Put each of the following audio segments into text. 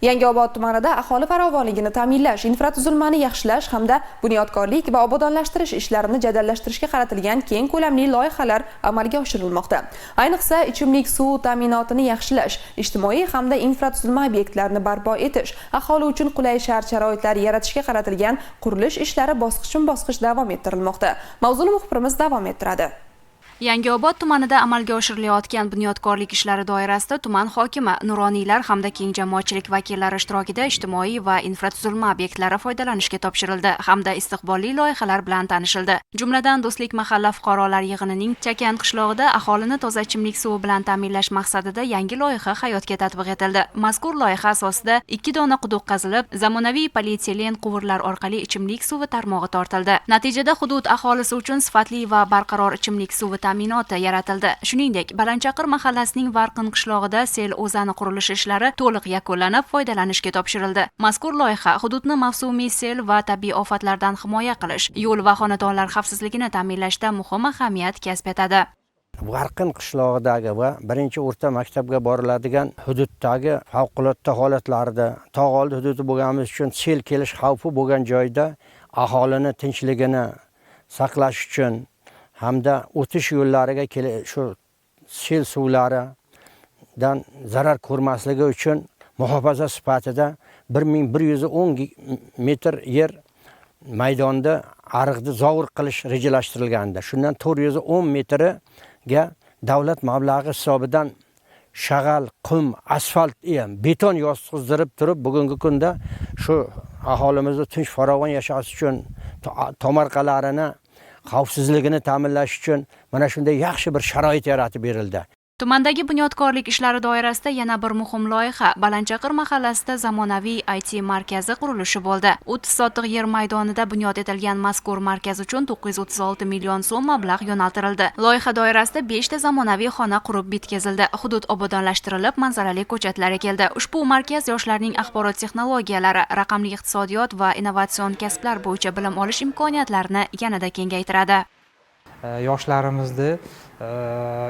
Yangiobod tumanida aholi farovonligini ta'minlash, infratuzilmani yaxshilash hamda bunyodkorlik va obodonlashtirish ishlarini jadallashtirishga qaratilgan keng ko'lamli loyihalar amalga oshirilmoqda. Ayniqsa, ichimlik suv ta'minotini yaxshilash, ijtimoiy hamda infratuzilma obyektlarini barpo etish, aholi uchun qulay shart-sharoitlar yaratishga qaratilgan qurilish ishlari bosqichma-bosqich davom ettirilmoqda. Mavzuni muxbirimiz davom ettiradi. Yangiobod tumanida amalga oshirilayotgan bunyodkorlik ishlari doirasida tuman hokimi, nuroniylar hamda keng jamoatchilik vakillari ishtirokida ijtimoiy va infratuzilma obyektlari foydalanishga topshirildi hamda istiqbolli loyihalar bilan tanishildi. Jumladan, Do'stlik mahalla fuqarolar yig'inining Chakan qishlog'ida aholini toza ichimlik suvi bilan ta'minlash maqsadida yangi loyiha hayotga tatbiq etildi. Mazkur loyiha asosida 2 dona quduq qazilib, zamonaviy polietilen quvurlar orqali ichimlik suvi tarmog'i tortildi. Natijada hudud aholisi uchun sifatli va barqaror ichimlik suvi ta'minoti yaratildi. Shuningdek, Balandchaqir mahallasining Varqin qishlog'ida sel o'zani qurilishi ishlari to'liq yakunlanib, foydalanishga topshirildi. Mazkur loyiha hududni mavsumiy sel va tabiiy ofatlardan himoya qilish, yo'l va xonadonlar xavfsizligini ta'minlashda muhim ahamiyat kasb etadi. Varqin qishlog'idagi va birinchi o'rta maktabga boriladigan hududdagi favqulodda holatlarda, tog' oldi hududi bo'lganimiz uchun sel kelish xavfi bo'lgan joyda aholini tinchligini saqlash uchun hamda o'tish yo'llariga shu sel suvlaridan zarar ko'rmasligi uchun muhofaza sifatida 1110 metr yer maydonda ariqni zovur qilish rejalashtirilgandi. Shundan 410 metriga davlat mablag'i hisobidan shag'al, qum, asfalt, beton yotqizdirib turib, bugungi kunda shu aholimizni tinch farovon yashashi uchun, tomorqalarini xavfsizligini ta'minlash uchun mana shunday yaxshi bir sharoit yaratib berildi. Tumandagi bunyodkorlik ishlari doirasida yana bir muhim loyiha Balandchaqir mahallasida zamonaviy IT markazi qurilishi bo'ldi. 30 sotix yer maydonida bunyod etilgan mazkur markaz uchun 936 million so'm mablag' yo'naltirildi. Loyiha doirasida 5 ta zamonaviy xona qurib bitkazildi. Hudud obodonlashtirilib, manzarali ko'chatlar ekildi. Ushbu markaz yoshlarning axborot texnologiyalari, raqamli iqtisodiyot va innovatsion kasblar bo'yicha bilim olish imkoniyatlarini yanada kengaytiradi. Yoshlarimizni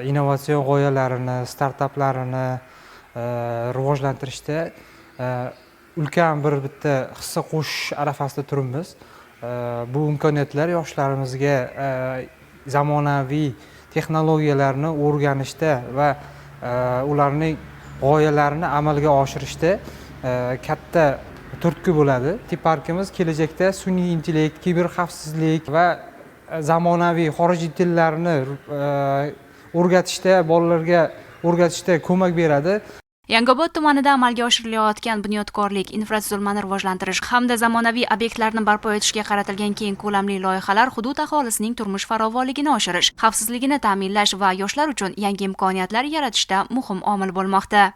innovatsion g'oyalarini, startaplarini rivojlantirishda ulkan bir bitta hissa qo'shish arafasida turibmiz. Bu imkoniyatlar yoshlarimizga zamonaviy texnologiyalarni o'rganishda va ularning g'oyalarini amalga oshirishda katta turtki bo'ladi. IT parkimiz kelajakda sun'iy intellekt, kiber xavfsizlik va zamonaviy xorijiy tillarni o'rgatishda, bolalarga o'rgatishda ko'mak beradi. Yangiobod tumanida amalga oshirilayotgan bunyodkorlik, infratuzilmani rivojlantirish hamda zamonaviy obyektlarni barpo etishga qaratilgan keng ko'lamli loyihalar hudud aholisining turmush farovonligini oshirish, xavfsizligini ta'minlash va yoshlar uchun yangi imkoniyatlar yaratishda muhim omil bo'lmoqda.